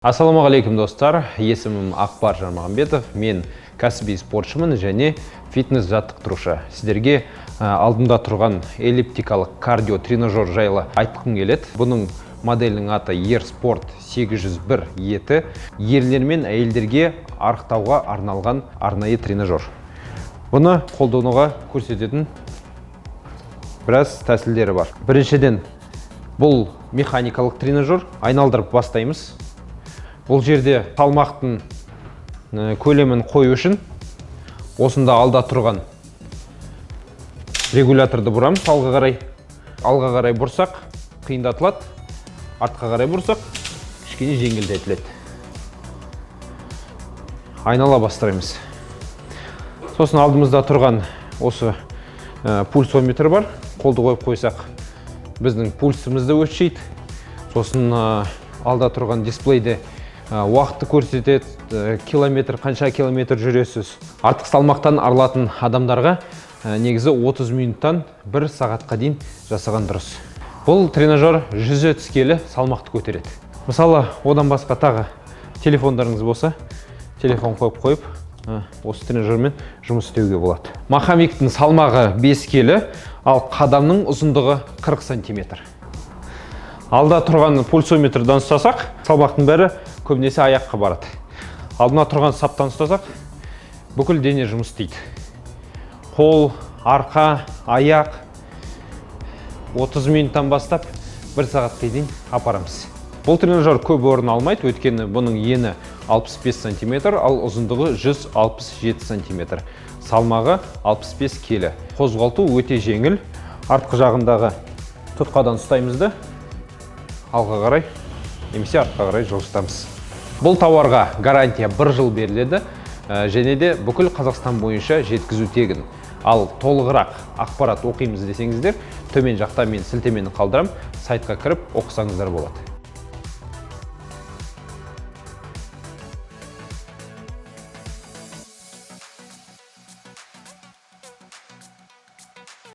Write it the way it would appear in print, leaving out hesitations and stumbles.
Ассалаумағалейкум, достар! Есімім Ақбар Жармағамбетов. Мен кәсіби спортшымын және фитнес жаттықтырушы. Сіздерге алдымда тұрған эллиптикалық кардио тренажер жайлы айтқым келеді. Бұның моделінің аты Ер Спорт 801 еті. Ерлер мен әйелдерге арықтауға арналған арнайы тренажер. Бұны қолдануға көрсететін біраз тәсілдері бар. Біріншіден, бұл механикалық тренажер. Айналдырып бастаймыз. Бұл жерде салмақтың көлемін қою үшін осында алда тұрған регуляторды бұрамыз алға қарай. Алға қарай бұрсақ, қиындатылады, артқа қарай бұрсақ, кішкене жеңілдетіледі. Айнала бастаймыз. Сосын алдымызда тұрған осы пульсометр бар. Қолды қойып қойсақ, біздің пульсімізді өлшейді. Сосын алда тұрған дисплейде уақытты көрсетеді, километр, қанша километр жүресіз. Артық салмақтан арылатын адамдарға негізі 30 минуттан бір сағатқа дейін жасаған дұрыс. Бұл тренажер 130 келі салмақты көтереді. Мысалы, одан басқа тағы телефондарыңыз болса, телефон қойып, осы тренажермен жұмыс істеуге болады. Маховиктің салмағы 5 келі, ал қадамның ұзындығы 40 сантиметр. Алда тұрған пульсометрдан ұстасақ, салмақтың бәрі көбінесе аяққа барады. Ал мына тұрған саптан ұстасақ, бүкіл дене жұмыс істейді: қол, арқа, аяқ. 30 минуттан бастап бір сағатқа дейін апарамыз. Бұл тренажер көп орын алмайды, өйткені бұның ені 65 сантиметр, ал ұзындығы 167 сантиметр, салмағы 65 келі. Қозғалту өте жеңіл. Артқы жағындағы тұтқадан ұстаймыз да, алға қарай немесе артқа қарай жылжытамыз. Бұл тауарға гарантия бір жыл беріледі және де бүкіл Қазақстан бойынша жеткізу тегін. Ал толығырақ ақпарат оқимыз десеңіздер, төмен жақта мен сілтемені қалдырам, сайтқа кіріп оқысаңыздар болады.